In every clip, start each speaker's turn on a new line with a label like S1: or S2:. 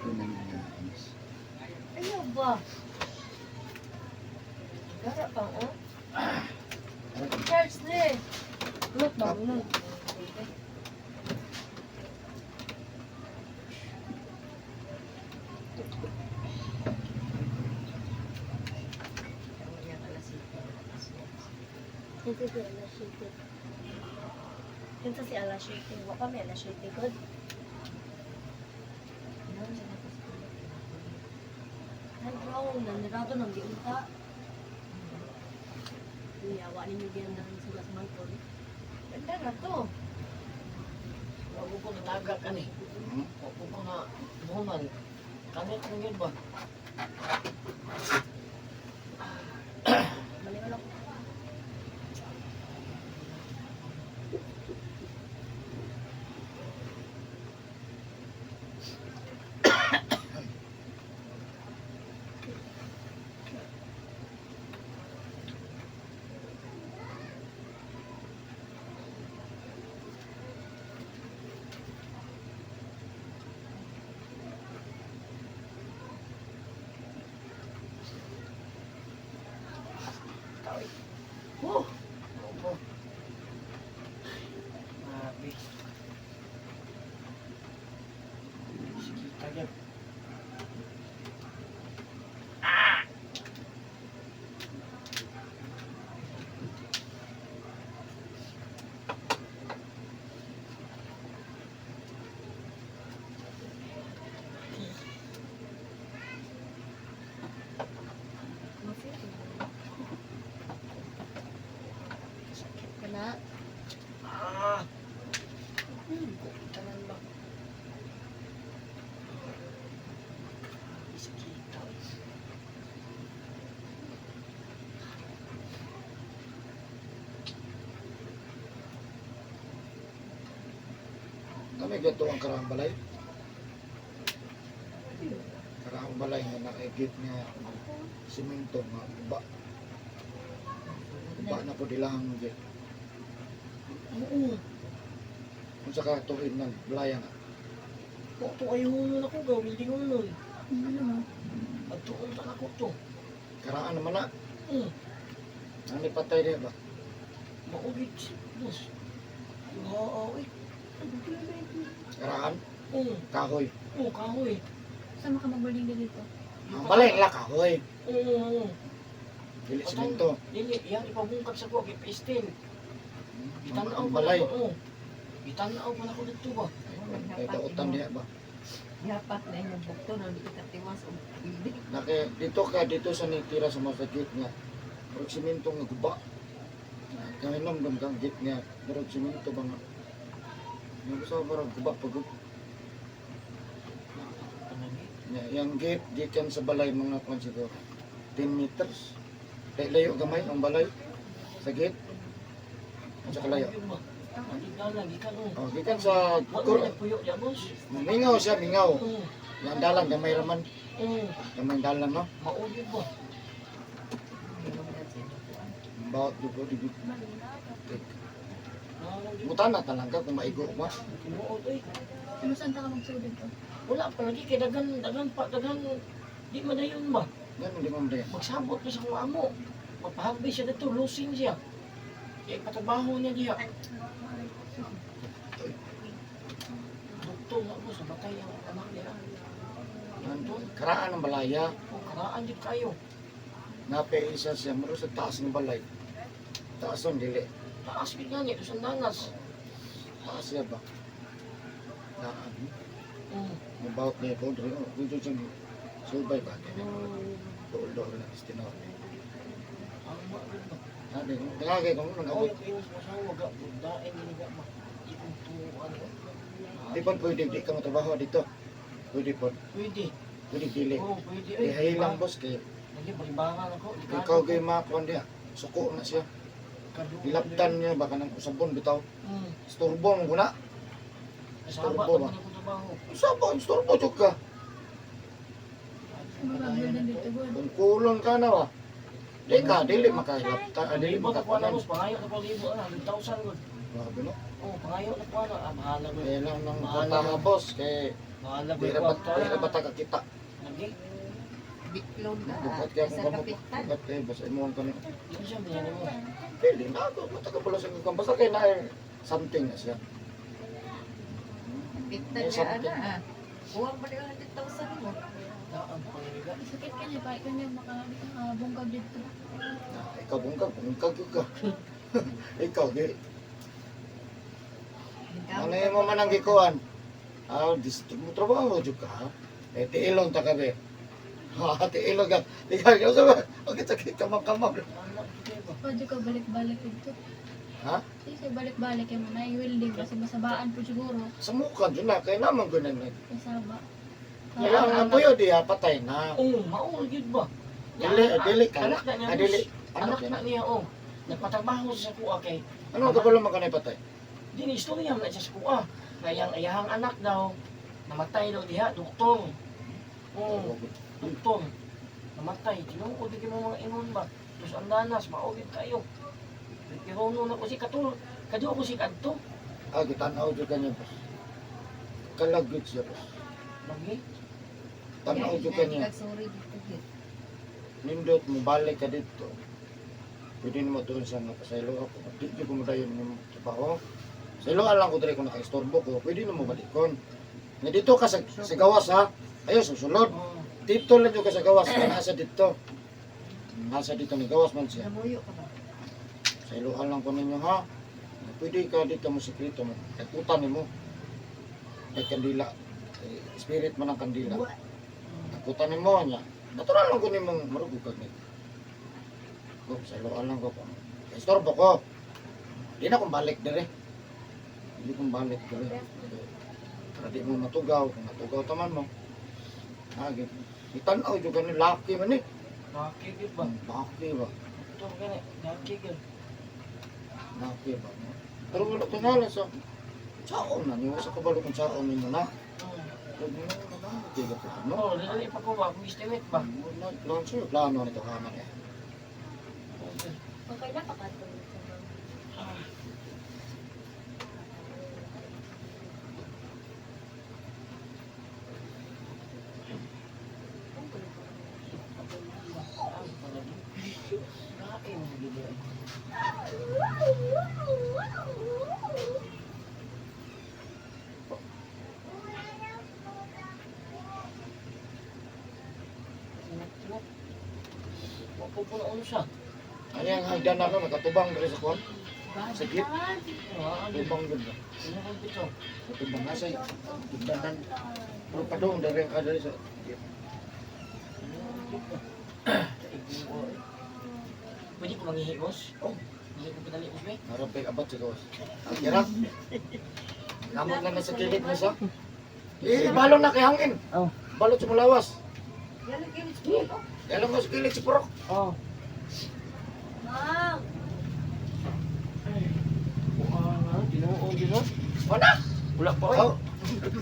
S1: Doon ang inis.
S2: Ayaw ba? Gara pa, oh. Charge ni. Look ba? Look.
S3: Ito si alas 7. Ito si alas 7. Wa pa may alas 7 god.
S2: Ay, bro, nanirato ng giunta.
S3: Iyawa ninyo diyan na sila sa Michael.
S2: Ganda na to.
S4: Wag ko nataga ka ni. Wag ko na normal. Kanit mo yun ba?
S3: Mali wala ko.
S4: Oh! Opo. Grabe. Sige, tagal.
S3: Sakit ka na.
S4: Ah! Tanan ba? Sakit.
S1: Kami gato ang karaang balay. Karaang balay nga nakaigit nga simento nga uba. Uba na po dilang git.
S4: Oo.
S1: Kung sa katuig ng balaya nga.
S4: Mo to kayo nun ako gaw, building nun.
S3: Ano mo?
S4: Pagtuon ta ako to.
S1: Karaan naman na. Ang ipatay niya ba?
S4: Maugit, boss. Oo, eh.
S1: Karaan?
S4: Oo,
S1: Kahoy.
S4: oo, kahoy.
S3: Saan ka magbuling dito?
S1: Ang balay nila kahoy.
S4: Oo, oo.
S1: Dili simento.
S4: Dili, yan ipabungkat sa ko, ipa-steel. Gitanaw
S1: Ang
S4: pa
S1: balay.
S4: na ako, oo. Gitanaw pa na ako dito ba?
S1: Kay dautan niya ba?
S2: Dapat na inyong bukto na hindi kita tiwas o building.
S1: Nake dito ka dito sa nitira sa mga gate nga. Murag simento nga guba. Kainom dum kang gate nga murag simento ba nga. Yung sa murag guba pag nga yang gate gikan sa balay mga kwan siguro 10 meters. Dahil layo gamay ang balay sa gate. Ang sa kalayo.
S4: Yun ba? Gikan gikan oh.
S1: Oh, gikan sa
S4: Wa
S1: kur
S4: man puyo ya, boss.
S1: mingaw siya, mingaw.
S4: Oo.
S1: Yang dalan gamay raman,
S4: Oo.
S1: gamay dalan no.
S4: Maugit ba?
S1: Bawat dugo di Mutan na talaga kung maigo mo.
S4: Tinuod oy.
S3: Ano saan ta ka magsulod to?
S4: Wala pa lagi kay dagan dagan pa dagan di man dayon ba?
S1: Yan hindi mo madayan.
S4: Magsabot pa sa akong amo. Magpahagbi siya dito, losing siya. Kaya ipatrabaho niya diha. Dugto nga mo sa batay ang anak niya.
S1: Nandun, karaan ng balaya.
S4: O karaan jud kayo.
S1: Nape isa siya, muro sa taas ng balay. Taas ang dili.
S4: Taas gid gani sa nanas.
S1: Taas siya ba? Daan. Mabawat niya po. Dili, oh, dito siya. Subay ba? Kaya dool-dool na istinaw.
S4: Tama gid ba?
S1: Sabi, nangagay ko nung
S4: Ako
S1: nag-abot.
S4: yung kayong asawa ga daen ni ga ma. Ikong tuan.
S1: Di pa pwede, di ka matrabaho dito. Pwede po.
S4: Pwede.
S1: Pwede dili.
S4: Oo, pwede. Ay,
S1: Ihay lang boss kay
S4: Lagi balibangan ako.
S1: ikaw kay makuan diha. Suko na siya. Ilaptan niya baka nang usabon bitaw. Istorbo mo guna.
S4: Kasaba
S1: Istorbo ba?
S4: naman ako trabaho.
S1: Usabon, istorbo jud ka.
S3: Magbuling dito god.
S1: Kung kulon ka na ba? Di ka, dili makahilapta, ah, dili
S4: Libo ka kuha na
S1: makakunan.
S4: boss, pangayo na po libo, ah, 100,000 gud.
S1: Grabe no.
S4: Oh, pangayo na kuha na, ah, bahala gud.
S1: Kaya lang nang
S4: Bahala.
S1: tama boss, kay
S4: Bahala ba
S1: Di ra
S4: yung
S1: ba
S4: kwarta?
S1: di ra ba ta kakita.
S4: Lagi.
S5: Biklon ka.
S1: Bukat kaya
S5: Sa
S1: kung kamot.
S5: kapitan.
S1: Bukat kayo basta imuhan ka ni.
S4: Yun siya niya nimo.
S1: Pili na ako, mata ka pala sa kang basta kay na something na siya.
S5: Kapitan
S1: May
S5: niya,
S1: something.
S5: ana ah. Kuha mo na yung 100,000 mo.
S4: Daan pangiliga.
S2: Sakit ka niya, bakit ka niya makabungkag dito.
S1: Na, ikaw bungkag, bungkag yun ka. Ikaw, di. Ano yung mo man ang gikuan? Ah, district mo trabaho, jud ka. Ha? Eh, tiilong ta ka be. Ha, tiilong ka. Ikaw, ikaw sa okay, sakit ka mang kamag.
S4: Anak jud ba?
S2: Pwede ka balik-balik dito.
S1: Ha?
S2: Sige, balik-balik yung mga welding kasi masabaan po siguro.
S1: Sa mukha, dyan na, kaya naman ganun na.
S2: Masaba.
S1: Kaya ang apoyo, di ha, patay na.
S4: Oh, mao gyud ba?
S1: Dili, dili ka.
S4: Anak na niya.
S1: Ah, dili.
S4: Anak
S1: Anak
S4: na
S1: na.
S4: niya oh. Nagpatrabaho siya sa kuha kay
S1: Ano ka pala man patay?
S4: di ni istorya man na siya sa kuha. Kaya ang iyahang anak daw namatay daw diha doktor. Oh, doktor. Namatay tinuod gyud mo mga ingon ba. Dos andanas mao gyud kayo. Pero na ko si katul kadto ko si kadto.
S1: Ah, gitanaw jud kanya, boss. Kalagit siya, boss.
S4: Lagi.
S1: Tanaw jud kanya.
S5: Sorry dito gid.
S1: Nindot mo balik ka dito. Pwede mo doon sa nga pasaylo ako. Di jud ko modayon mo trabaho. Saylo lang ko diri kung nakaistorbo ko, pwede na mo balikon. Nga dito ka sa gawas ha. Ayo susulod.
S4: Oh,
S1: Dito lang jud ka sa gawas, kay nasa dito. Nasa dito ni gawas man siya.
S5: Namuyo ka ba?
S1: Saylo lang ko ninyo ha. Pwede ka dito mo sekreto mo. Takutan nimo. Kay kandila. Eh, spirit man ang kandila. Takutan nimo niya. Natural lang ko nimong marugog kag nito. Ko saylo lang ko ko. Istorbo ko. Di na kong balik dire. Hindi kong balik dire. Para di mo matugaw, kung matugaw taman mo. Ah, Itanaw jud ka ni laki man ni.
S4: laki gyud ba?
S1: Laki ba?
S4: Doktor gani, laki gyud.
S1: Laki ba? Pero wala tingala sa saon na niyo sa kabalo kung saon nimo na.
S4: Oh.
S1: Huwag mo na na tiga plano.
S4: Oh, dili pa ko ba akong estimate ba?
S1: Wala plano sa'yo. Plano nito kanan eh.
S3: Okay na pakatulog sa mga.
S4: Laki mo gyud. Sinat-sinat. Wa po po na unsa.
S1: Ano yung hagdan na no? Nakatubang diri sa kwan? Sa gate?
S4: Ah, ano?
S1: Tubang yun ba?
S4: Ano kung pito?
S1: Katubang nga sa hagdanan. Pero padung diri ka diri sa gate.
S4: Pwede ko manghihi, boss?
S1: Oh.
S4: Hindi ko pinali, boss, be.
S1: Harap kay abat sa gawas. Kira. Lamot na na sa kilid mo sa. Eh, balon na kay hangin.
S4: Oh.
S1: Balot sa mulawas.
S5: Yan ang kinis ko.
S1: Alam mo sa kilid si Purok.
S4: Oh.
S3: Ma'am!
S4: Buka nga, tinuod yun, oh.
S1: Wala.
S4: Wala pa, oy.
S1: Oh.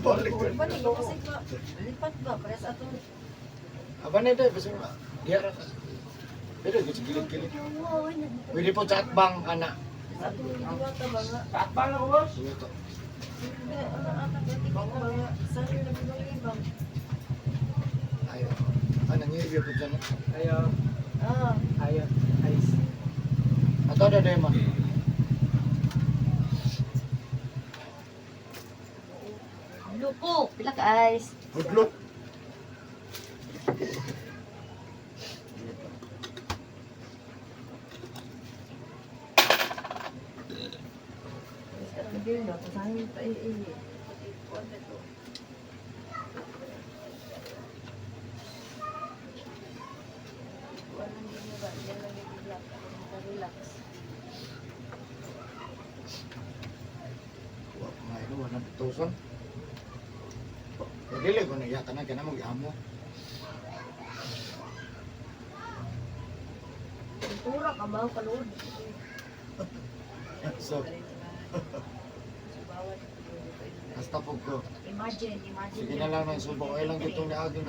S1: Balik.
S5: Ba ni kasi ba? Lipat ba para sa atong
S1: Aba na ito, basta diya ra ka. Pero sa kilid-kilid. Pwede po sa atbang, ana.
S5: Sa atong diwata ba nga?
S4: Taatbang ako, boss.
S1: Ito.
S5: Hindi, ano anak gati ko ba nga? Saan yung nabibang ibang?
S1: Ayo. Ah, nangyayari po dyan.
S4: Ayo,
S5: Ah,
S4: ayo, ayos.
S1: Ato na dema.
S3: Luko! Pila ka ice.
S1: Good luck.
S5: sa atong bill no, saan pa iihi.
S3: Relax.
S1: Wa pa nga ito, 100,000. Dili ko na yata na kaya na mag-amo.
S3: Pintura ka ba? Kaluod.
S1: So, basta po ko.
S3: Imagine, imagine.
S1: Sige na lang ng subo. Ay lang gitong niagin.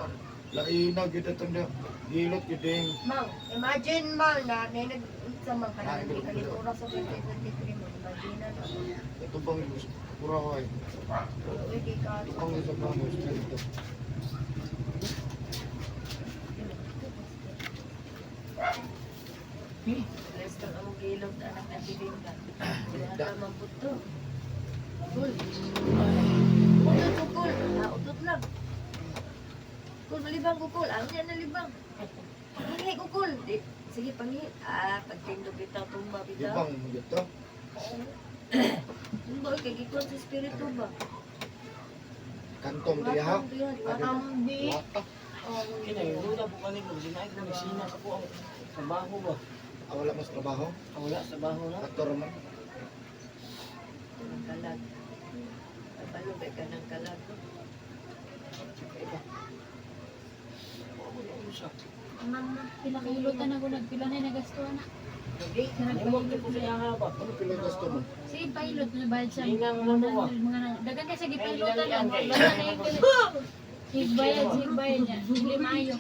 S1: Laina, gito itong na. Gilot, giting.
S3: Mang, imagine mang na na nag sa mang
S1: Ah,
S3: kanang kalitura sa 2023 mo. Imagine na.
S1: Ito bang Pura ay.
S3: Uy, kay ka.
S1: Tukang sa plano espiritu.
S5: Bless kang among gilog anak na tibinga. Wala ka mabuto. Kul. Utot ko, kul. Ah, utot lang. Kul, malibang ko, kul. Ang niya nalibang. Panghi ko, kul. Di, sige, panghi. Ah, pagtindog bitaw, tumba bitaw.
S1: Ibang mo dito.
S5: Tumba, kay gikon sa espiritu ba?
S1: Kantong diha.
S5: Diwatang diha, diwatang.
S2: Ambi.
S1: Wata.
S4: Kinayuda po kami kung sinaig na nagsina sa ko ang trabaho ba.
S1: Ah, wala mas trabaho.
S4: Ah, wala trabaho na.
S1: Aktor man.
S5: Ng kalag. Kapalugay ka ng kalag.
S4: Iba. Ako na usa.
S2: Mama.
S6: Pila ka hilutan ako nagpila na nagasto na.
S5: Lugi.
S4: Nimot ko sa iya ba.
S1: Ano pila gasto mo?
S6: Sige pailot na bayad sa
S4: Lingang na mo ba?
S6: mga nang dagan kasi gipailutan lang. Wala na yung Sigbayad, sigbayad niya. Dili maayo.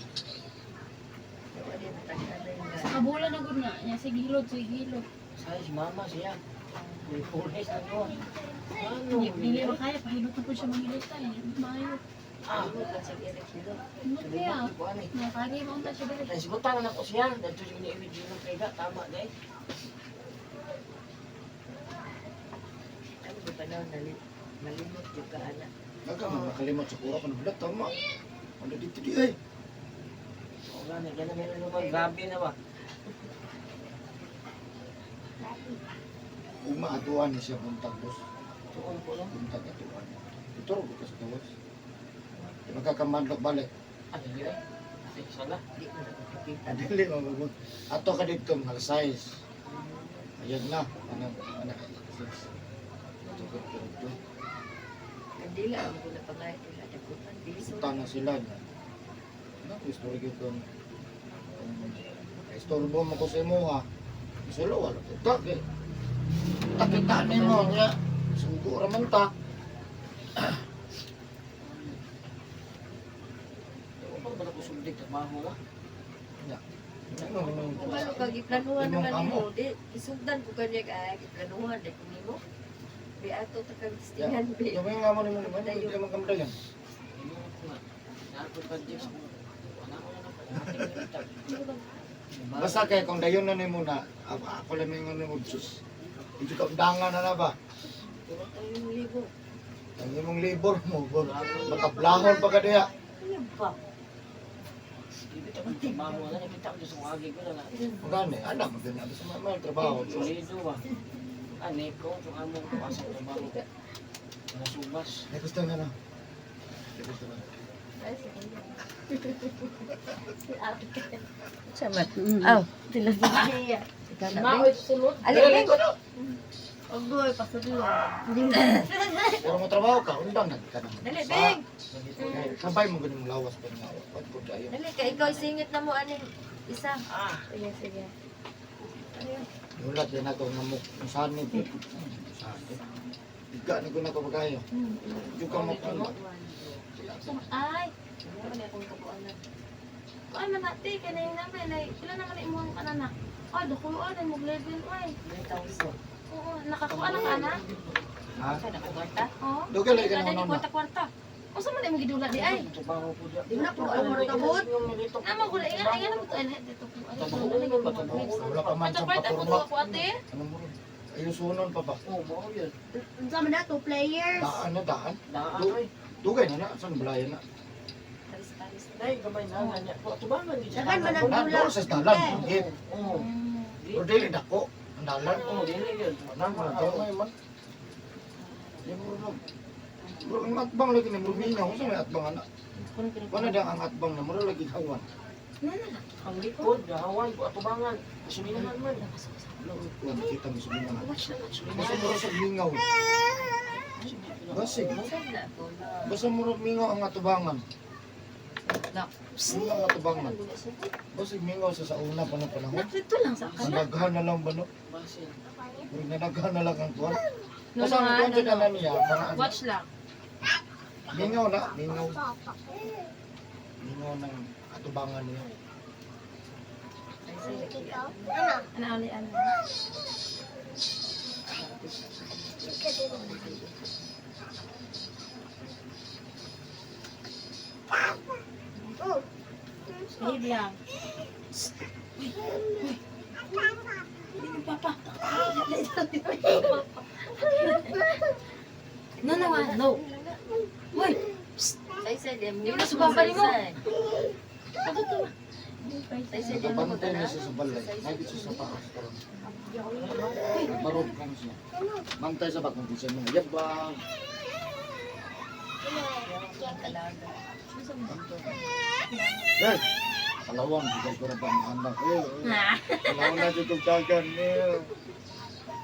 S6: Sa kabulan na gud na niya sige hilot, sige hilot.
S4: Sa si mama siya. May pulis na ko. Ano?
S6: Dili dili makaya pahilutan po siya manghilutan. Maayo.
S4: Ah,
S5: Limot lang sa Eric Hilot.
S6: Ano kaya?
S4: limot ko ani.
S6: Nakagi mo unta siya dili.
S4: Naisgutan na ko siya. Dito siya ni Eric Hilot kay ga tama dai.
S5: Ano ba panahon nalimot yung ka anak?
S1: Naga man nakalimot sa kura kan bulat tama. Ano dito di ay.
S4: Oo gani gana meron naman grabe na ba.
S1: Ugma atuan ni siya buntag boss.
S4: Tuon ko no.
S1: Buntag atuan. Ito ro ka sa gawas. Di magkakamandok balik.
S4: Ah, dili ay. Ay, sala.
S5: Di mo na makakita.
S1: Adili mo magud. Ato ka dito mga size. Ayan na. Ano ano six. Ato ka dito.
S5: Kandila ang guna pangayat nila. Dagutan, biso.
S1: Punta na sila niya. Ano ko story ko kung istorbo mo ko sa imo ha. Sulo wala ko tak eh. Takita nimo niya. Sugo ra man ta.
S4: Tuon ba ko sumdik trabaho na.
S1: Ano naman
S5: Kung ano ka, giplanuhan
S1: Imong
S5: naman
S1: amo.
S5: nimo. Di, isugdan ko kanya ka, ay, giplanuhan, di ko nimo. Bi ato ta kang testingan, bi.
S1: Yung mga amo nimo naman, hindi naman kamdayan.
S4: Ingon ko nga. Naapod pa Jeff. Wala ko na na.
S1: Basta kay kung dayon na nimo na, ako, ako lang mingon nimo sus. Hindi ka undangan na na ba?
S5: Wala tayong libo.
S1: Ang imong labor mo, matablahon pa ka diha.
S5: Ano ba?
S4: Dito ko trabaho na nakita ko sa agi ko na.
S1: Gani, anak mo din sa mga trabaho.
S4: Solido ba? Ani ko kung amo ko asa trabaho. Nasubas.
S1: Ay, gusto na na. Ay, gusto na.
S3: Ay, si Kuya. Si ate.
S5: Samat. Aw, sila
S3: Siya.
S5: Ikaw na,
S2: Mao
S5: Bing.
S2: sulod.
S5: Ali, Bing.
S3: Agoy, pasulod.
S1: Pero mo trabaho ka, undang na ka na.
S5: Dali, Bing.
S1: Sabay mo ganun lawas pa nga. Wat ko dayon.
S5: Dali, ka ikaw isingit na mo aning isa.
S4: Ah,
S3: Sige, sige.
S1: Nulat din ako nga mo kung saan ni. Saan. Iga na ko na ko pagayo. Di ka mo kuno.
S6: Ay,
S5: Ano man akong kabuanan?
S6: kuan man ate kay na naman ay pila naman na imong kanana. Ay, dako ay mo level ay.
S5: 9,000.
S6: Oo, nakakuha na ka na.
S1: Ha?
S5: Sa nakabarta?
S6: Oo.
S1: Dugay lagi ka
S6: Kada
S1: na
S6: ni
S1: na.
S6: kwarta-kwarta. Unsa man imong gidula di ay?
S4: trabaho po dyan.
S5: Di na po, ano rin kabot?
S6: Nama ko ingat ingat mo to ay dito po.
S1: Wala pa man sa
S6: Kwarta-kwarta po
S1: paporma.
S6: ako ate.
S1: Ano mo rin? Ayusunon pa ba?
S4: Oo, mao yun.
S3: Unsa man na, two players.
S1: Daan na daan.
S4: Daan oy.
S1: Dugay na na saan balayan na.
S5: Paris-paris.
S4: Dai gamay na na niya. Po tubangan gid siya.
S3: Dagan man ang
S1: Na
S3: dula.
S1: doon sa dalan. Git.
S4: Oo.
S1: Pero dili dako ang dalan.
S4: Oo, dili yun.
S1: Wala man gamay man. Di mo rin. Bro, ang atbang lagi ni Murmina, unsa may atbang ana? Wala na ang atbang na mura lagi hawan.
S4: Ang likod, gahawan po atubangan. Suminahan man.
S1: Wala ko nakita mo sa mingaw. Basta mura sa mingaw. Basig.
S5: Saan na ako na?
S1: Basta mura mingaw ang atubangan.
S5: Na.
S1: Mingaw ang atubangan. Basig mingaw sa una pa ng panahon.
S6: Dito lang sa kana.
S1: Nanaghan na lang ba no?
S4: Basin.
S1: Murag nanaghan na lang ang tuwan.
S6: No,
S1: Basta
S6: no,
S1: ang
S6: ah,
S1: tuwan
S6: no,
S1: sa
S6: no.
S1: niya, mga ano,
S6: Watch lang.
S1: mingaw na, mingaw. Mingaw ng atubangan niya.
S5: Ay, sige.
S6: Ano ali ano.
S2: Behave lang. Uy, uy. Hindi yung papa. No, no, ah, no. Uy,
S5: Say-say, di
S2: Di mo na sumama mo. Pagod to.
S5: Say-say, di mo
S1: Nakabantay na siya sa balay. Nagit siya sa taas karon. Barog lang siya. Bantay sa bakong siya mga yabang. Hey, kalawang bigay ko na ba ang anak? Eh, kalawang na dito dagan. Eh.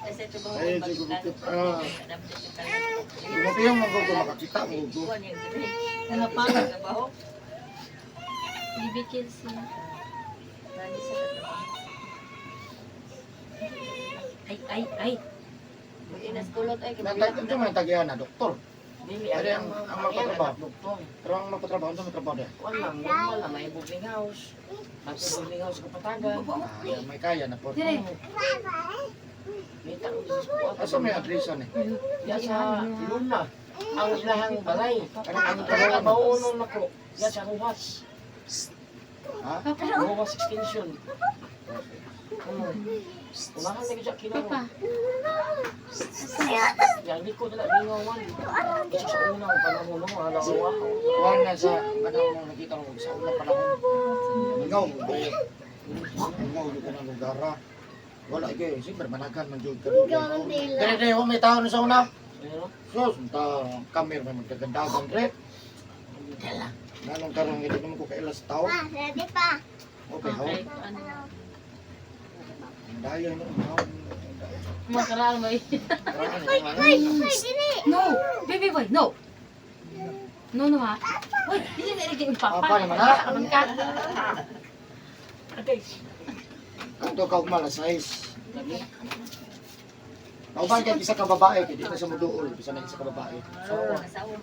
S5: Say-say, tubo.
S1: Ay, sige, ah. Lumapiyang mga ko makakita mo ko.
S5: Ano pa? Trabaho?
S2: Bibikil siya.
S5: Nani sa trabaho.
S2: Ay, ay, ay.
S5: Inas kulot ay
S1: Nantag ito man tagihan na doktor.
S4: Dili
S1: Ay,
S4: ang
S1: ang magpatrabaho.
S4: Doktor.
S1: Pero ang magpatrabaho unsa matrabaho diha?
S4: Kuan lang, normal lang may boarding house. May boarding house kapatagan.
S1: Ah, may kaya na po.
S2: Dire.
S4: May tao sa kuan.
S1: Asa may address ni?
S4: Ya sa Luna. Ang ilahang balay.
S1: Kanang ang
S4: Ang
S1: trabaho.
S4: trabaho nun nako. Ya sa Ruwas.
S1: Ha?
S4: Ruwas extension. Ano? Unahan lagi siya kinaw.
S2: Papa.
S4: Yang likod na lingawan. Kasi sa una, ang panahon mo, halawa.
S1: Kuan na sa kanang nakita mo sa unang panahon. Ingaw mo ba? Ingaw yung kanang lugara. Wala gyud, siyempre managan man jud ka. Dire dire may tao na sa una.
S4: Ano?
S1: Sus, ta kamir may magdagandagan re. Nganong karon hindi naman ko kailas tao.
S3: Ready pa.
S1: Okay, ho.
S2: Okay, ano.
S1: Ang dayo no, ang
S2: Mga karaan mo eh.
S1: Ay,
S2: No! Baby boy, no! No, no ha? Uy, hindi na ilagay yung papa.
S1: Papa naman, ha?
S2: Kaman ka.
S4: Agay.
S1: Kanto ka ugma alas 6. Kauban kay isa ka babae kay di na sa muduol bisa na isa ka babae.
S4: Sawa.
S5: Asawa.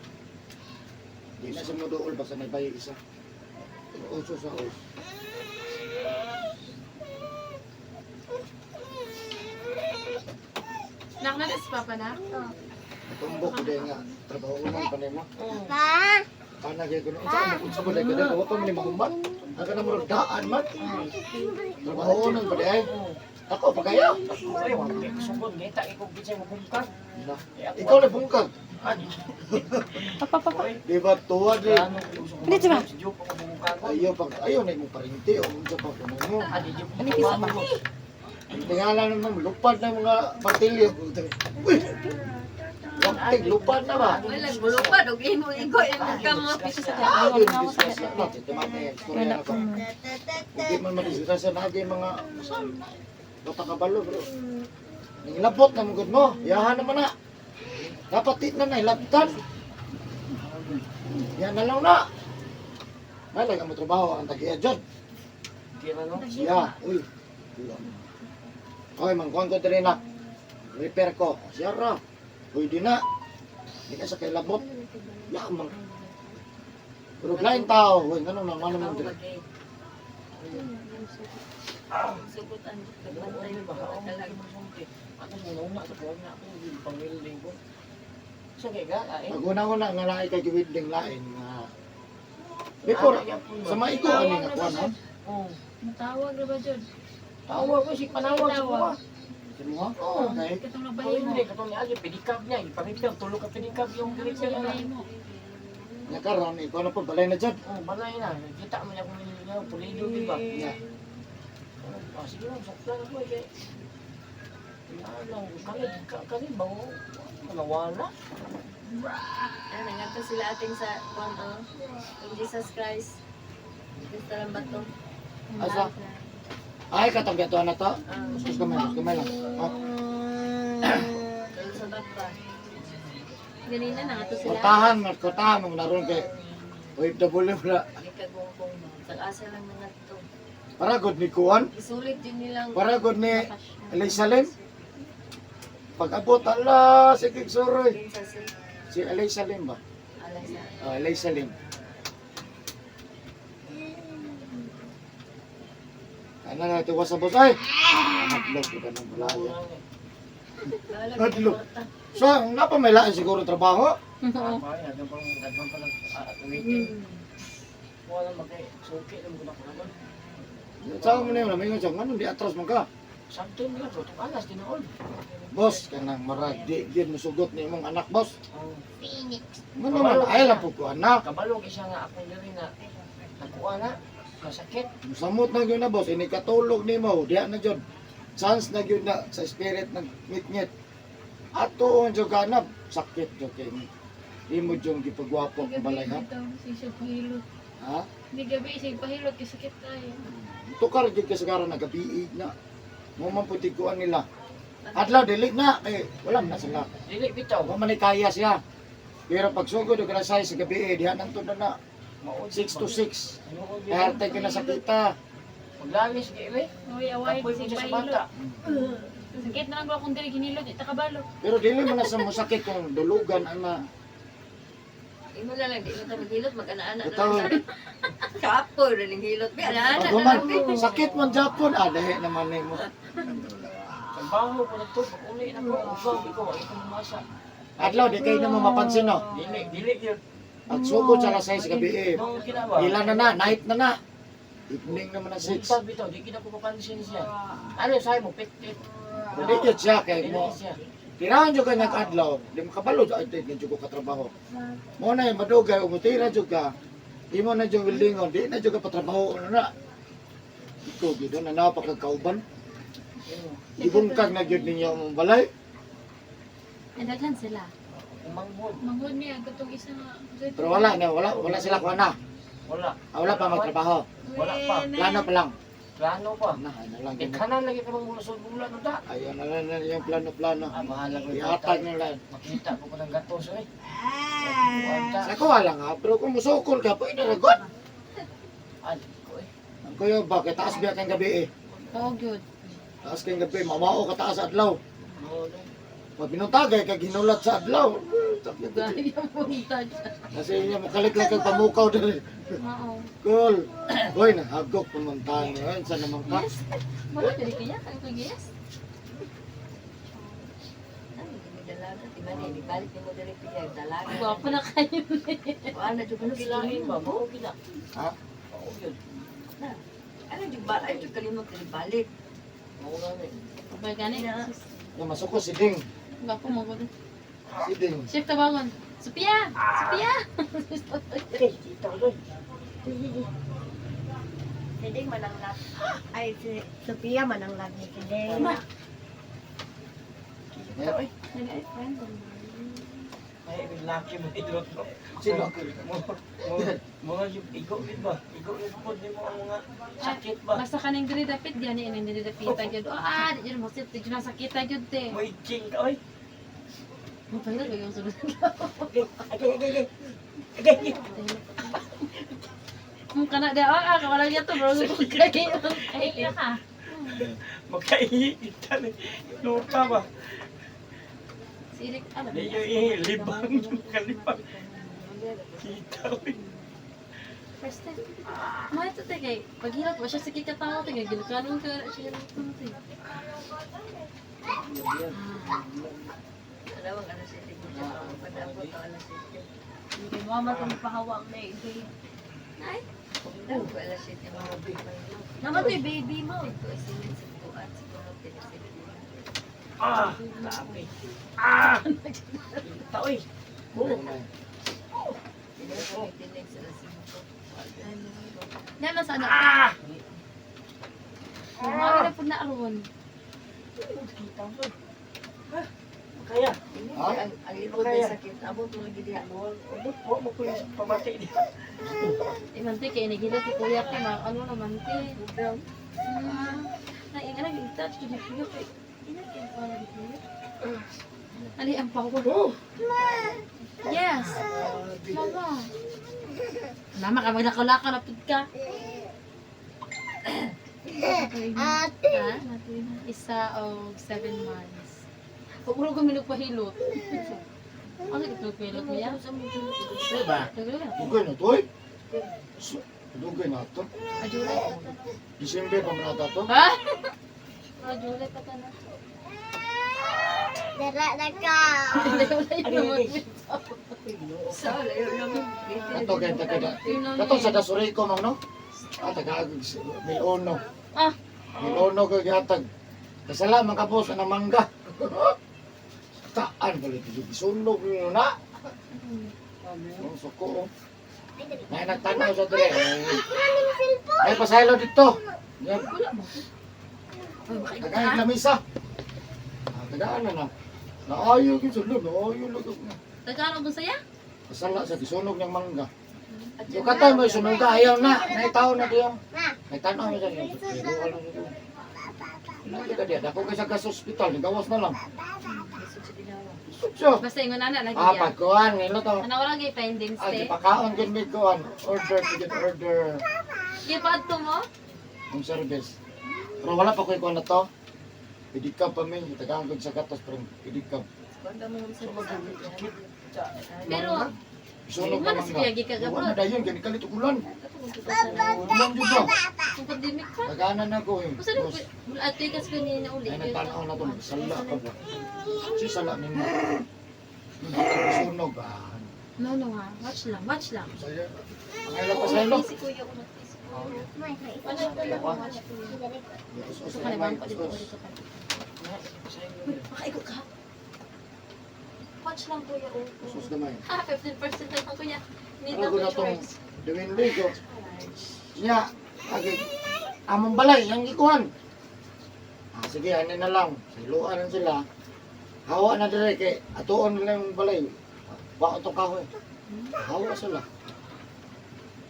S1: Di na sa muduol basta may bayi isa. Uso sa us.
S6: Nak na si Papa na?
S1: Tumbok ko din nga trabaho man pa nimo.
S3: Pa.
S1: Ana kay kuno unsa man unsa man kay wa pa man ni mahuman. Ang kanang murag daan man. Trabaho nang pa di ay. Ako pa kayo.
S4: Ay, wala kayo kasugod. Ngita, ikaw gitsay mo bungkag.
S1: Na. Ikaw na bungkag.
S2: Papa, papa.
S1: Di ba tuwa di?
S4: Hindi,
S2: di ba?
S4: Si Joe, pa bungkag.
S1: Ayaw pag ayaw na imong parinti o unsa pa kuno mo.
S4: Ah, di Joe,
S2: Ano kisa pa?
S1: Ang tingala naman lupad na mga martilyo. Uy! Waktig lupad na ba?
S5: Wala, gulupad. Og imo, igo, imo ka mo.
S1: Ah, yun, disgrasya na. Ito mga istorya na to. Hindi man madisgrasya na agi mga bata kabalo bro. Nangilabot na mugod mo. Yahan naman na. Dapat di na nailabtan. Yan na lang na. May lang mo trabaho ang tagiya dyan.
S4: Di na, no?
S1: Siya. Uy. Wala. Okay, mangkuhan ko diri na. Repair ko. Siya ra. Uy, di na. Di ka sa kailabot. Ya, man. Pero blind tao. Uy, ganun lang. Ano man diri.
S5: Sugot ang
S4: Bantay
S5: nagbantay
S4: ba?
S5: mo talaga.
S4: Ako sa una sa kuwan na ako yung pang-welding ko. Sa kay ka, ay.
S1: Pag una-una nga lain kay giwidling lain nga. Before, sa maigo ani nga kuan ha.
S4: Oo.
S2: Matawag na ba dyan?
S4: Tawag ko si panawag sa kuwa.
S1: Sino mo? Okay.
S2: Katong
S4: Oh,
S2: nagbahay mo.
S4: hindi katong ni Agi pedicab niya, ipa-repair tulo ka pedicab yung repair na.
S2: Nagbahay mo.
S1: Nya karon ikaw na po balay na jud.
S4: Oh, balay na. Kita mo niya kung niya pulido di ba?
S1: Nya.
S4: Ah, sige lang, sakto na ko eh. Kay ano, kani kani ba nawala?
S5: Ano, nangadto sila ating sa kuan oh. Yung Jesus Christ. Gusto lang ba to?
S1: Asa? Ay katong gatuan na to. Sus kamay, sus kamay lang. Oh,
S5: Doon sa bakba.
S2: Ganina na nga to sila.
S1: Kutahan, mas kutahan mo naron kay OFW wala.
S5: May kagungkong mo. Sag-asa lang nangadto.
S1: Para good ni kuan,
S5: Isulit yun nilang
S1: para good ni Elisa Lim. Pag-abot ala sige suroy.
S5: kinsa si
S1: Si Elisa Lim ba?
S5: alay sa
S1: Ah, Elisa Lim. Ano na ito sa boss ay? Hadlok ka ng bulaya.
S5: Bahala
S1: Hadlok. So, ang napa may lain siguro trabaho.
S2: Oo.
S4: Ay, hanggang pa nag waiting. Kuan magkay suki lang ko na ko naman.
S1: Sa mo na yun, mingon siya, nganong di atras man ka?
S4: Sabton nila to, alas tinuod.
S1: Boss, kanang marag, di, di musugot ni imong anak, boss.
S4: Oh.
S3: Phoenix.
S1: Ngano man, ay lang po ko anak.
S4: Kabalo kay siya nga akong diri na nakuha na masakit.
S1: Musamot na gyud na, boss, ini katulog nimo, diha na jud. Chance na gyud na sa spirit ng ngit-ngit. Ato on jud ka na, sakit jud kay ni. Imo jud gipagwapo ang balay ha.
S6: Siya pahilot.
S1: Ha?
S6: Hindi gabi siya pahilot kay sakit tayo.
S1: Tukar jud kay sigara nagabiig na. Mo man pud tiguan nila. Adlaw dili na kay wala man na sila.
S4: Dili bitaw.
S1: Wa man ni kaya siya. Pero pag sugod og alas 6 sa gabi eh, diha nantod na na
S4: Mao
S1: 6 to 6.
S4: Tinuod.
S1: Kaharte ka na sa kita.
S4: Maglalis gi we.
S6: Uy, away
S4: Kapoy ko
S6: siya
S4: siya sa
S6: pahilot.
S4: bata.
S6: Sakit na lang ko akong diri ginilot, ita kabalo.
S1: Pero dili man na sa musakit kung dulugan ana.
S5: Imo na lang, di mo ta maghilot, mag-ana-ana na
S1: Bitaw.
S5: lang. Kapoy rin ang hilot. Bi, ana-ana na
S1: Paghuman,
S5: lang.
S1: sakit man Japon, ah, dahi naman nimo.
S4: Trabaho ko na to, pag uli na ko, ugaw ko, wa ko mamasa.
S1: Adlaw di kay na mo mapansin no.
S4: Dili, dili gyud.
S1: Pag sugod sa alas 6 sa gabi eh,
S4: Mao ginawa.
S1: ila na na, night na na. Evening naman na 6.
S4: Buntag bitaw, di gid ako mapansin siya. Ano say mo pit pit.
S1: Dili gyud siya kay
S4: Dili
S1: mo.
S4: siya.
S1: Tirahan jud ka nag adlaw, di mo kabalo ay di jud ko katrabaho. Mo na yung madugay ug mutira jud ka. Imo na jud buildingon, di na jud ka patrabaho ano na. Ikaw gyud na napakagkauban. Ibungkag na gyud ninyo ang balay.
S6: Ay, daghan sila.
S4: Umanghod.
S6: Manghod niya katong isa nga.
S1: Pero wala na, wala wala sila kuha na.
S4: Wala.
S1: Ah, wala pa magtrabaho.
S4: Wala pa.
S1: Plano pa lang.
S4: Plano pa.
S1: Na, ano lang
S4: Eh,
S1: yun.
S4: kanan lagi ka mong bulasod bulan no ta.
S1: Ayun na lang na yung plano-plano.
S4: Ah, bahala ko yung
S1: Ihatag na lang.
S4: Makita ko pa ng gatos eh.
S1: Sa kuha lang ha, pero kung musukol ka, pwede na god.
S4: Ah, di ko eh.
S1: Ang kuya ba, kay taas biya kang gabi eh.
S6: Oo, gyud.
S1: Taas kang gabi, mamao ka taas adlaw.
S4: No, no.
S1: Pag binuntagay, kag hinulat sa adlaw. Sakit.
S6: Gaya buntag.
S1: Kasi niya, makalit lang kag pamukaw dali.
S6: Oo.
S1: Cool. Hoy, nahagok pumuntahan ngayon. Saan naman ka?
S6: Yes. Wala dili kaya kay ko yes.
S5: Ano, dalaga, di ba ni, balik ni mo diri piya, dalaga.
S6: Gwapo na kayo.
S5: Kuan na jud ko
S4: Kilain ba? Mao gina.
S1: Ha?
S4: Mao gyud.
S5: Ano jud ba ay jud kalimot diri balik.
S4: Mao gani.
S6: Abay gani.
S1: Yung masuko si Ding.
S6: Gwapo mo gud.
S1: Si Ding.
S6: Chef tabangon. Sophia! Sophia!
S4: Okay, kita ko doy.
S3: Si Ding manang lag. Ay, si Sophia manang lag ni si Ding.
S4: Kita oy.
S6: Nag friend.
S4: Ay, laki mo idlot no.
S1: Sino?
S4: Mo mo mo yung igo gid ba? Igo gid pod nimo ang mga sakit ba?
S6: Basta kaning diri dapit gani ini diri dapita gyud. Oh, ah, di jud masit, di jud nasakita gyud te.
S4: Mo itching ka oy.
S6: Mo pahilot ba yung sunod?
S4: Okay, okay, okay. Okay. Okay.
S6: Mo kana da ah, ah, wala niya to bro. Kay ay ka.
S4: Makaihi kita ni. Luta ba?
S6: Si Eric alam.
S4: Di yung ihi, libang yung kalibang. Kita oy.
S6: First time. Mga ito te kay paghilot ba siya sa kikatawa te kay gilukanon ka siya luto te.
S5: Alawang alas 7 mo siya, padabot ang alas 7.
S2: Hindi mo man kung pahawak na eh.
S6: Ay,
S5: Daw ko alas 7 mo.
S2: Naman to baby mo.
S5: Ko isimin sa kuan siguro tinisip.
S4: Ah, grabe. Ah! Kita oy. Oh.
S5: Tinig ko tinig sa alas 5.
S6: naman sa anak.
S4: Ah!
S6: Mga na pud na aron.
S4: Kita mo. Ha? Kaya.
S5: Tinig
S1: Ha?
S5: ang ilod ay sakit. Abot mo lagi diha.
S4: Mo mo mo ko yung pamati niya.
S6: Imante kay naghilot si kuya kay mga ano naman te. Na inga nag touch jud ni kuya kay ina kay para ni kuya. Ali ang power. Yes. Mama. Mama ka maglakaw-lakaw na pud ka. Ate. Isa o 7 months. Huwag mo kami nagpahilot. Ano ito nagpahilot mo yan?
S1: Diba? Dugay na to eh. Dugay na to.
S6: Ajulay pa ta na.
S1: December pa man ata to.
S6: Ha? Ajulay pa ta na.
S3: Dara na ka.
S6: Layo-layo naman.
S5: Sa layo lang.
S1: Kato kay taga. Kato sa Dasuriko mang no? Ah, taga Milono.
S2: Ah.
S1: Milono ko gihatag. Kasala man ka po sa namangga. Taan balik gisunog niyo na. Ang suko oh. May nagtanaw sa dire. May pasaylo dito. Yan. Tagaan lamisa. Ah, tagaan na na. Naayo gyud sa naayo lang.
S2: Tagaan og saya?
S1: Kasala sa gisunog niyang mangga. Yung katay mo sunuga ayaw na. Naitaw na diyo. May tanaw mo sa iyo. Lagi ka diya. Dako kay sa gas hospital. Gawas na lang. Isod siya.
S2: Basta ingon ana lagi
S1: Ah,
S2: ya.
S1: pagkuhan. Ngilo to.
S2: Ana wala gyud findings
S1: Ah,
S2: te.
S1: gipakaon gid mi kuan. Order to get order.
S2: Gipadto mo?
S1: Ang service. Pero wala pa ko'y kuan na to. Pidikab pa mi. Tagaan ko sa gatas pero pidikab.
S2: Pero
S1: Sunog na
S2: Wala
S1: mangga.
S2: si Kuya gikagabot.
S1: Wala na dayon. Gani kalit og ulan. Ulan jud ba?
S2: kung pandemic pa.
S1: Tagaanan na ko eh.
S2: Usa na
S1: Boss.
S2: ate kas kanina uli.
S1: Ay, nagtanaw na to, magsala ka ba? Si sala nimo. Sunog ah.
S2: No, no ha. Watch lang, watch lang.
S1: Saya. Ang ilang pa sa ilo.
S3: Si Kuya ko si Kuya.
S2: Watch lang, watch.
S1: Us-us
S2: Dito ka na,
S1: na
S2: bang
S1: may
S2: dito,
S1: us-us.
S2: dito ka. Uy, makaigo ka. Watch lang kuya. Oh.
S1: Us-us gamay.
S2: Ah, 15% na lang kuya. Need
S1: Ano
S2: na
S1: ko na
S2: ko
S1: tong
S2: charge.
S1: duwindi ko. Nya, agi among balay yang gikuhan. Ah, sige, ani na lang. Siluan lang sila. Hawa na dire kay atuon nila yung balay. Wa tong kahoy. Hawa sila.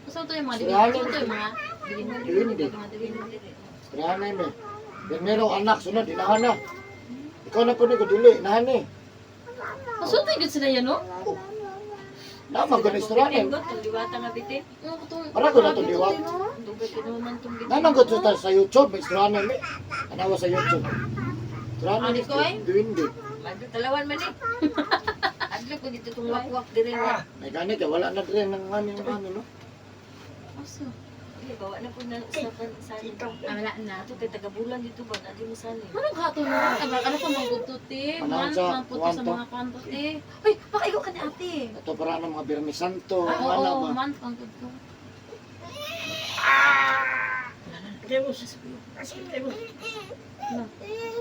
S2: Gusto to yung mga
S1: Sila-
S2: diwindi. Gusto to yung mga diwindi.
S1: Diwindi.
S2: Mga diwindi.
S1: Istoryahan na yun eh. Primero anak, sunod, inahan na. Ikaw na po ni ko, dili, inahan eh.
S2: Gusto to yung sila yan, no?
S1: Nama ko na istoryahan eh.
S5: Liwata nga bitin.
S2: Ano ko to?
S1: Para ko na itong liwat.
S5: Dugay kinuman tong bitin.
S1: Naman ko sa YouTube, may istoryahan eh. Tanawa sa YouTube. Istoryahan
S2: Ano ko eh?
S1: Duwindi.
S5: Talawan man eh. Adlo ko dito tong wakwak dire nga.
S1: May ganit eh, wala na rin ng ano yung ano, no?
S2: Asa?
S5: Ay, bawa na po na sa sani.
S2: Ah, wala na.
S5: Ato kay taga-bulan dito ba? Adi mo sani.
S2: Anong gato no? Ay, baka ano pa mangguto, te?
S1: Panahon
S2: Man,
S1: sa
S2: mangputo sa
S1: kwanto.
S2: mga kwanto, te. Uy, makaigo ka ni ate.
S1: Ito para ng mga Birme Santo,
S2: Ah,
S1: ang ano
S2: oo,
S1: ba?
S2: man, pangguto.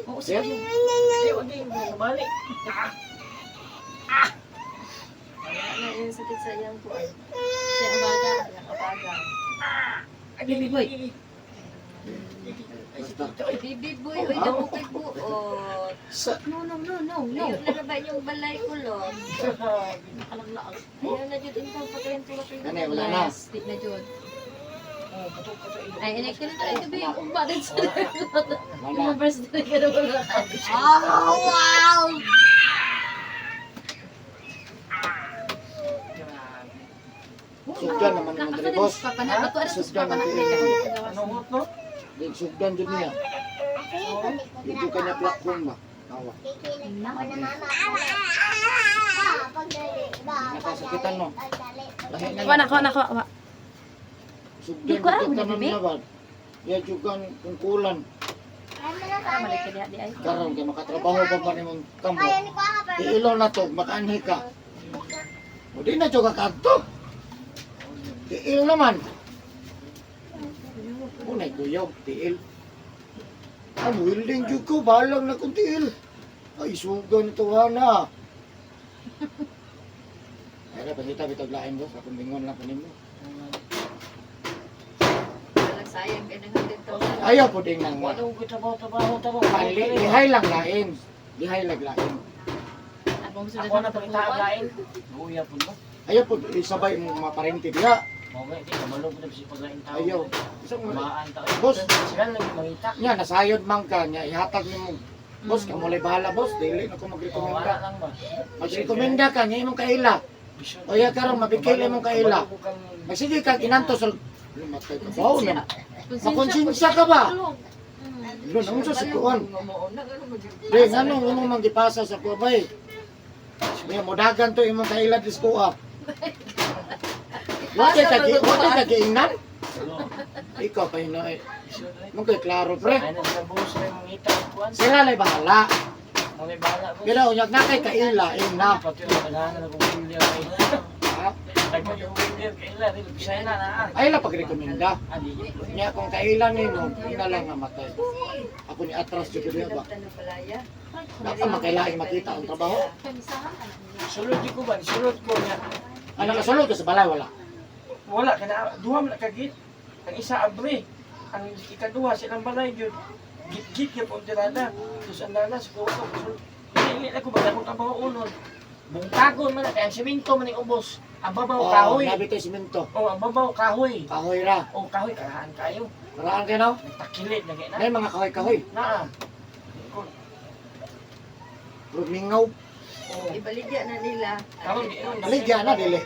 S2: Oo,
S1: Sir?
S2: sige.
S5: Wala na yung sakit sa iyang kuan.
S2: Siya ang baga.
S5: Iyang abaga.
S2: Baby boy.
S1: Basta.
S5: Baby boy, oy damo kay buot.
S1: Sa,
S2: No, no, no, no, no.
S5: Ayaw na na ba inyong balay ko lo?
S2: Nakalaglaag.
S5: Ayaw na jud intang patayin tulak kayo.
S1: Gani, wala na.
S2: Yes, di na jud. Ay, inek ka na tayo, gabi. Umba din sa
S1: Wala
S2: Yung
S1: na.
S2: mga first day ka na wala.
S3: Oh, wow!
S1: Sugdan naman naman diri, boss.
S2: Papanak. Ato, ano,
S1: Sugdan
S2: papanak.
S1: ang
S4: no?
S1: Di sugdan jud niya. Dito kanya platform ba? Tawa. Nakasakitan no. Lahi na
S2: Kuha na, kuha na, kuha. kuha.
S1: Sugdan
S2: Di ko alam,
S1: jud tanan
S2: bebe.
S1: niya ba? Ya juga kungkulan.
S2: Balik ka diha, di ay.
S1: Karon kay makatrabaho pa man imong kamo. Tiilo na to, makaanhi ka. O di na jud ka kadto. Tiil naman. Unay kuyaw, tiil. Ang welding jud ko, balang na kong tiil. Ay, suga nito hana. Ay, pangita bitag lain boss, akong bingon lang kanimo.
S5: Walang sayang kay nang 100,000.
S1: Ayaw po ding nang
S4: Wala ko trabaho, trabaho, trabaho.
S1: Lihay lang lain. Lihay lang lain.
S2: Abang sudah
S4: Ako na pangita ang lain. Luya po no.
S1: Ayaw po isabay mo mga parente diha.
S4: Mao nga di kamalo po na sa paglain tao.
S1: Ayaw. Isang
S4: Maan tao.
S1: Boss.
S4: Sila lang yung mangita.
S1: Nya nasayod man ka nya ihatag nimo. Boss, kamo lay bahala boss, dili na ko
S4: Oh, wala
S1: magrekomenda.
S4: lang ba.
S1: Magrekomenda ka nya imong kaila. O ya karon mabigay imong kaila. Magsige ka inantos sa lumatay ka ba na. Makonsensya ka ba? Lun, ang sa kuan. Di nganong imong manggipasa sa kuha bay. Nya modagan to imong kaila dis kuha. Wa ka giingnan? Ikaw pa hinoy. Mong kay klaro pre.
S4: Ay na sila boss may mangita kuan.
S1: Sila lay bahala.
S4: Ako may bahala ko.
S1: Pero unyag na kay kaila, na.
S4: Pati na kailangan na kong William.
S1: Ha?
S4: Nagpag yung William, kaila, rin, Bisaya na na.
S1: Ay la pagrekomenda.
S4: Ah, di.
S1: Nya kung kaila nimo, ina lang namatay. Ako ni atras jud ko ba. Dapat makailaing makita ang trabaho.
S4: Sulod di ko ba? Sulod ko niya.
S1: Ang nakasulod ka sa balay wala.
S4: Wala ka na, duha man kagit. Ang isa abre. Ang ikaduha silang balay gyud. Git-git gyud ang tirada. Tapos ang lalas ko ko sulod. Dili na ko ba akong trabaho unon. Bungkagon man na kay ang semento man ning ubos. Ang babaw
S1: Oh,
S4: kahoy.
S1: nabi tayo simento.
S4: Oh, ang babaw kahoy.
S1: Kahoy ra.
S4: Oh, kahoy karahan kayo.
S1: Karaan kayo no?
S4: Nagtakilit na kay na.
S1: May mga kahoy-kahoy.
S4: Naa. Ko.
S1: Pero mingaw.
S4: Oh,
S5: Ibaligya na nila.
S4: karon di ingon.
S1: Baligya na dili.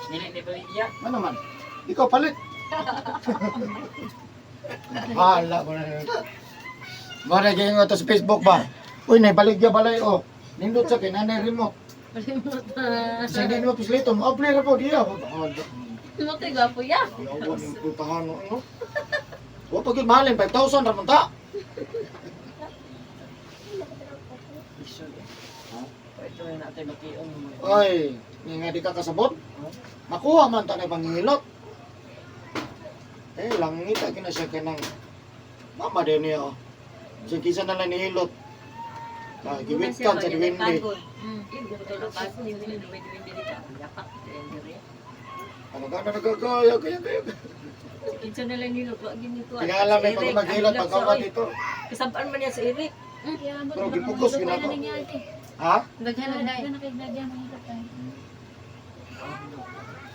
S4: Dili ni baligya.
S1: Ano man? Ikaw palit. Hala ko na. Mara gyud nga to sa Facebook ba? Uy, naibaligya balay oh. Nindot sa kay nanay remote.
S2: Remote.
S1: Sa hindi mo pislito mo, apply ra po diya. Bahala.
S2: Remote, gwapo ya.
S1: Yawa ning putahan no. Wa pa gyud mahalin 5,000 ra man ta.
S4: Lisod. Eh. Ito na natin bation mo.
S1: Oy, ni nga di ka kasabot. Makuha man ta na pangihilot. Eh, langita kina siya kanang mama din niya oh. So, kisa na lang nihilot. Ah, giwit kan sa diwindi. Ano ka na nagagaya, kaya kaya.
S5: Kinsa na lang nilo, wa gini ko.
S1: Tingala may pag maghilot pagkawa dito.
S5: Kasabaan man niya sa Eric.
S1: Pero gipugos gyud ako. Ha?
S2: Daghan na dai.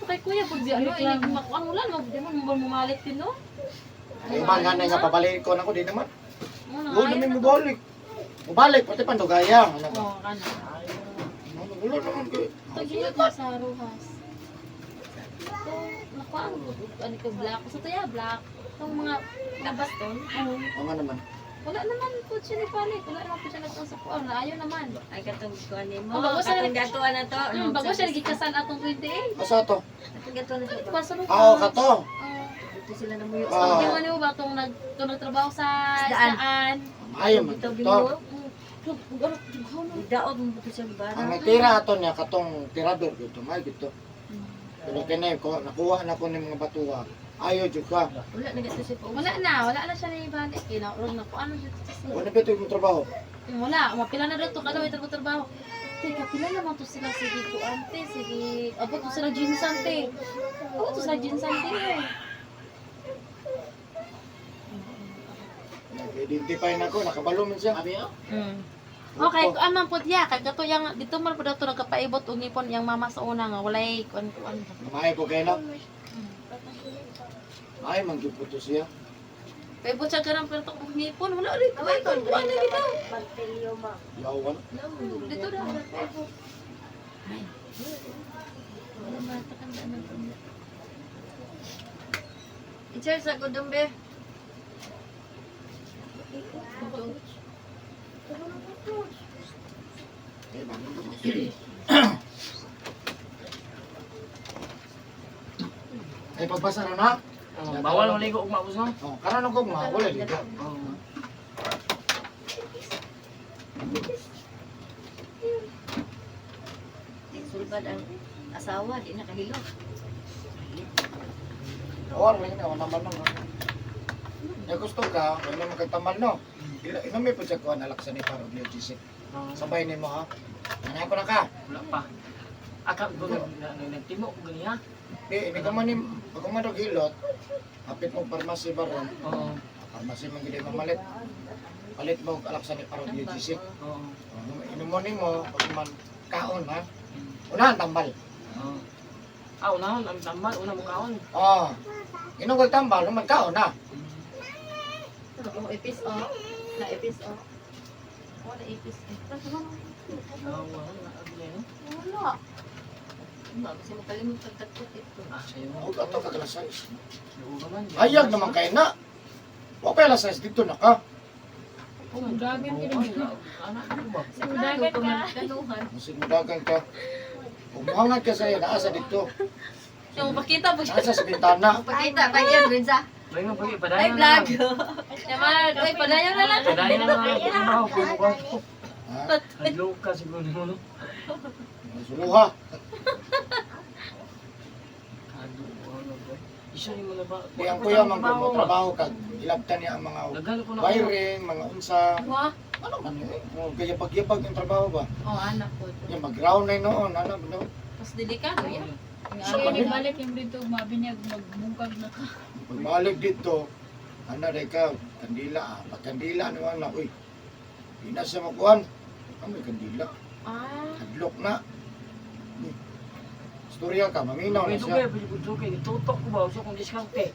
S2: Kay kuya pag di ano ini makuan ulan mo di man mo mamalit din no.
S1: Ay man nga na nga pabalik ko nako di naman.
S2: Mo na.
S1: Wala namin mobalik. Mobalik pati pandugaya. Ano ba?
S2: Oh, kana.
S1: Ano wala naman kay.
S2: Tagilot na sa Rojas. So, nakuan ko ano ko black. Sa tuya black. Itong mga
S5: Nabaston.
S2: oh,
S1: O nga naman.
S2: wala naman po siya ni palit. Wala naman po siya nagtang sa kuan. Ayaw naman.
S5: Ay katong kuan nimo.
S2: Oh, bago siya
S5: Katong gatuan na to.
S2: Bago siya nagikasal atong 28.
S1: Asa to?
S5: Katong gatuan na to.
S2: Pa sa Rojas.
S1: Ah, oh, kato.
S2: Oh.
S5: Dito sila namuyo.
S1: Ah.
S2: Yung ano ba itong nag, itong nagtrabaho sa
S5: Isdaan.
S2: isdaan.
S1: Ayaw man
S5: Dito
S1: to.
S5: gino.
S2: Ano,
S5: Daot mo buto siya bara.
S1: Ang natira ato niya katong tirador gito, may gito. Pero kini ko nakuha na ko ni mga batuha. Ayo jud ka.
S5: Wala na gato siya pa.
S2: Wala na siya ni balik. Kinaurong na ko. Ano siya?
S1: Wala pa ito yung trabaho.
S2: Wala, mapila na daw to kada may trabaho. Teka, pila naman to sila sige ko ante, sige. Abot to sila jeans ante. Abot to sila jeans ante. Eh.
S1: Nag-identify na ko, nakabalo man siya.
S4: Abi oh.
S2: Okay, kuan man pud ya kay kato yang dito man pud ato nagkapaibot og ngipon yang mama sa una nga walay kuan kuan.
S1: Maayo po kayo na. Ay, mangyud po to siya.
S2: Paibot siya ganang pero og ngipon wala rin kuan kuan kuan na bitaw.
S3: Martilyo ma.
S1: Yawan.
S2: Dito na paibot.
S5: I-charge sa ko be.
S1: Eh, Ay, pagbasa na na.
S4: Oh, bawal maligo og maubos no.
S1: Oh, karon ko ma, wala dito.
S4: Oh.
S5: Sulbad ang asawa di na kahilo.
S1: Or lang na wala man no. Eh gusto ka, wala man kag tamal no. Inumi po siya kuan alaksan ni para og Sabay nimo ha. Nanay ko na ka.
S4: Wala pa. Aka ko nagtimo ko ganiha.
S1: Di, ini ka man ni pag man og hilot, hapit mo pharmacy baron.
S4: Oo.
S1: Pharmacy man gid mamalit. Palit mo og alaksan ni para og
S4: Oo.
S1: Inumo nimo pag man kaon ha. Unahan tambal.
S4: Oo. Ah, unahon ang tambal, una mo kaon.
S1: Oh. Inom kag tambal, human kaon na.
S2: Oh, ipis oh. Na ipis oh. Wala ipis. Eh.
S4: Oo, wala na.
S2: Wala.
S5: Ba kasi makalimot pagtakot ito.
S4: Ah, sayo.
S1: Og ato ka alas 6.
S4: Dugo man.
S1: Ayag naman kay na. Wa pa alas 6 dito na ka.
S4: Dagan Anak ko ba?
S5: Dagat ka. Kanuhan.
S1: Masigmudagan ka. Umuhangat ka sa iya, naa sa dito.
S2: Yung pakita po siya.
S1: Naa sa bintana.
S5: Pakita pa yan Benza.
S4: Bay mo pagi padayon.
S5: Ay vlog.
S2: Yaman, oy, padayon na lang.
S4: Padayon na lang. Trabaho ko ko.
S1: Ha?
S4: Hadlok ka siguro nimo no.
S1: Suluha.
S4: Hadlok ano ba? Isa ni mo na ba?
S1: Di ang kuya man kung mo trabaho ka, ilabtan niya ang mga
S4: Daghan ko na.
S1: wiring, mga unsa.
S2: Wa?
S1: Ano man yun eh? Oh, kaya pagyapag yung trabaho ba?
S2: Oh, anak ko.
S1: Yung mag-ground na noon, ano, no?
S2: Mas delikado yan.
S1: Sa
S7: Kaya
S1: kanila.
S7: balik yung dito, mabinyag, magbungkag na ka.
S1: Pagbalik dito, ano rin ka, kandila, ah. Pag kandila, ano na, uy, di na siya makuhan. Ano may kandila?
S2: Ah.
S1: Hadlok na. Uy, istorya ka, maminaw na
S4: Dugay
S1: siya.
S4: dugay dugay tutok ko ba usa kong diskarte.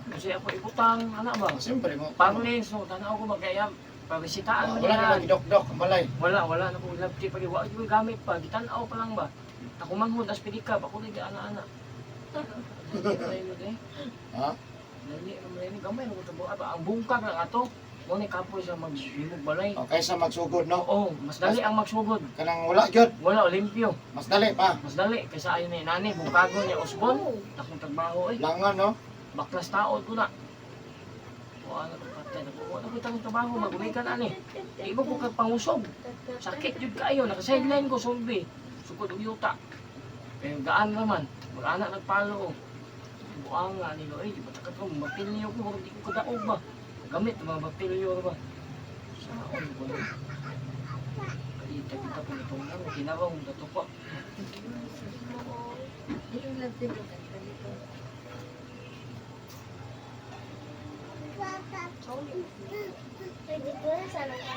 S4: Kasi ako ibutang ana ba.
S1: Ah, siyempre mo.
S4: Parlins no, tanaw ko magkaya pabisitaan
S1: Ah,
S4: mo
S1: wala na
S4: niya.
S1: nagdokdok, malay.
S4: Wala, wala na ko ilabti pag wa ko gamit pa, gitan-aw pa lang ba. Ako manghod as pedicab, ako lagi ana-ana.
S1: Ha?
S4: Dali man ni gamay ra ko tabo ang bungkag lang ato. Mo ni kapoy sa maghimog balay.
S1: O, kaysa magsugod, no?
S4: Oo, mas dali ang magsugod.
S1: Kanang wala gyud,
S4: Wala olimpyo.
S1: mas dali pa.
S4: Mas dali kaysa ayo ni nani bungkagon niya usbon. Akong trabaho eh.
S1: Langan, no?
S4: Baklas taod ko na. Wala ko patay na ko. Wala ko tang trabaho magumikan ani. Di ba ko kag pangusog. Sakit jud kaayo naka sideline ko sulbi. Sukod og yuta. Pero gaan naman. Wala na nagpalo. Buang nga nilo eh di ba takat ko mapilyo ko murag di ko kadaog ba. Gamit mga mapilyo ba. Saon ko. Kalita kita ko nitong ano kinawang dato ko.
S5: Yung love team yung dito.
S3: Pwede ko sa mga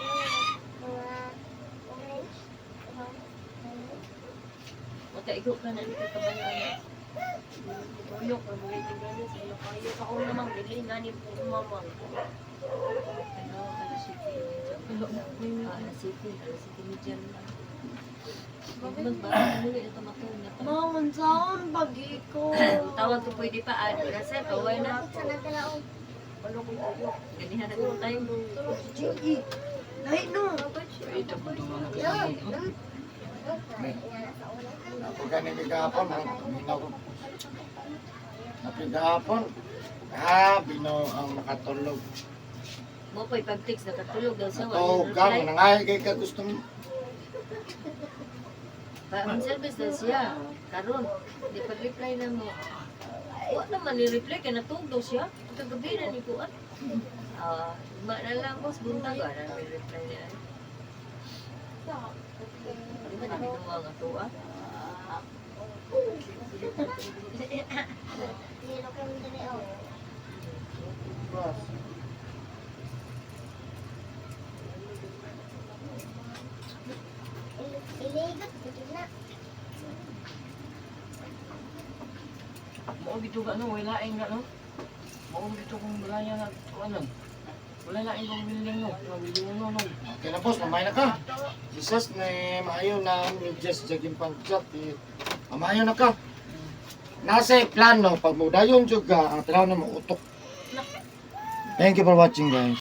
S3: orange.
S5: Makaigo ka na dito ka ba na?
S3: Tuyok, ang mga tigano sa ilo kayo. Ako namang dili nga ni po mama.
S5: Ano, alas 7 medyo. Ah, alas 7, alas 7 medyo na. Magbaba, ito matulog na to.
S3: Mama, saan pagi ko?
S5: Tawag ko pwede pa, ah, alas 7, paway na.
S3: Ano ko tuyok?
S5: Ganihan na ko tayo.
S3: Jinky. Lahi no.
S4: Kalita ko itong mga kasama.
S1: Ako gani gahapon, maminaw ko. Ako gahapon, ah, bino ang makatulog.
S5: Mo po'y pag-text, nakatulog daw siya.
S1: Natog ka, nangay kay ka gusto mo.
S5: Pa, on service daw siya. Karon, di pag-reply na mo. Wa naman ni-reply kay natulog daw siya. Kagabi na ni kuan. Ah, ma na lang boss buntag ah, na reply niya. Di ba na ginawa nga to ah?
S4: Mao gito ka no, wala lain nga no. Mao gito kung wala na ano. Wala lain kong building no, mga building no no.
S1: Okay na boss, mamay na ka. Jesus na maayo na ni Jesus jaging pang-chat. Eh, mamayo na ka. Nasa plano, pag mudayon juga, ang tanaw na mautok. Thank you for watching, guys.